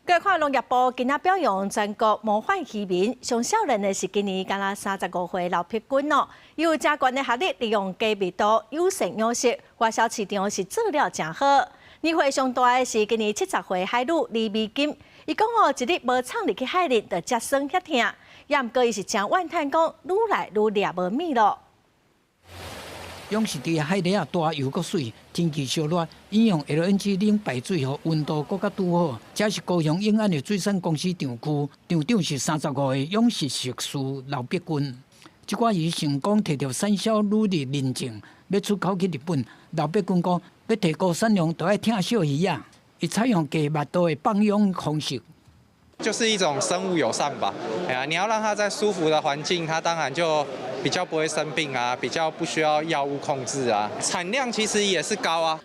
來看農業部今仔表揚全國模範漁民，上少年的是今年敢若35歲劉碧君哦，伊有誠懸的學歷，利用低密度友善養殖，外銷市場是做了誠好。年歲上大的是今年70歲海女李美金，伊講哦，一日無衝入去海裡，就遮酸遐疼，也毋過伊是誠怨嘆講，愈來愈掠無物咯。養殖佇海裡啊，大游閣媠，天氣燒熱，應用 LNG 冷排水，予溫度閣較拄好。這是高雄永安的水產公司廠區，廠長是35歲養殖碩士劉碧君。這掛伊成功提著產銷履歷認證，欲出口去日本。劉碧君講，欲提高產量，就愛疼惜魚仔。伊採用低密度的放養方式。就是一種生物友善吧。哎呀，你要讓它在舒服的環境，它當然就比較不會生病啊，比較不需要藥物控制啊，產量其實也是高啊。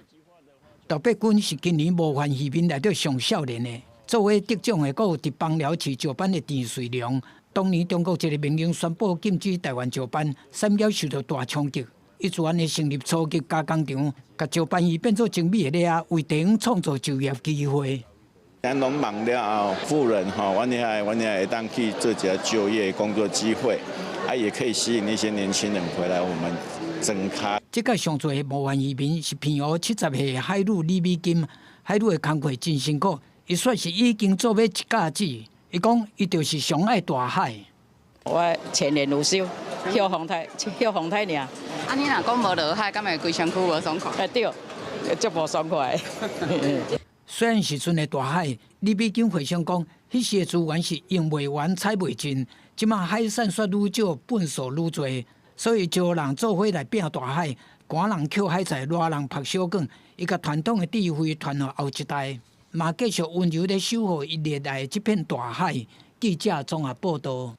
劉碧君是今年模範漁民內底上少年的，做伙得獎的，閣有佇枋寮市石斑的鄭瑞良。當年中國一个命令宣布禁止台灣石斑，產業受到大衝擊。伊自願的成立初級加工廠，共石斑魚變做精美的禮盒，為地方創造就業機會。咱農忙了後，富人吼，阮遐會當去做一個就業工作機會，啊，也可以吸引一些年輕人回來我們增咖。這屆上濟模範漁民是澎湖70歲海女李美金，海女的工課真辛苦，伊說是已經做欲一甲子。伊講伊就是上愛大海。我全年無休，歇風颱，歇風颱爾。啊，你若講無落海，敢會規身軀無爽快？欸對，足無爽快。雖然時陣的大海，李美金回想講，彼時的資源是用袂完、採袂盡，這馬海產煞愈少，糞埽愈濟，所以招人做伙來拼大海，寒人抾海菜，熱人曝小卷，伊共傳統的智慧傳予後一代，嘛繼續溫柔咧守護伊熱愛的這片大海。記者綜合報道。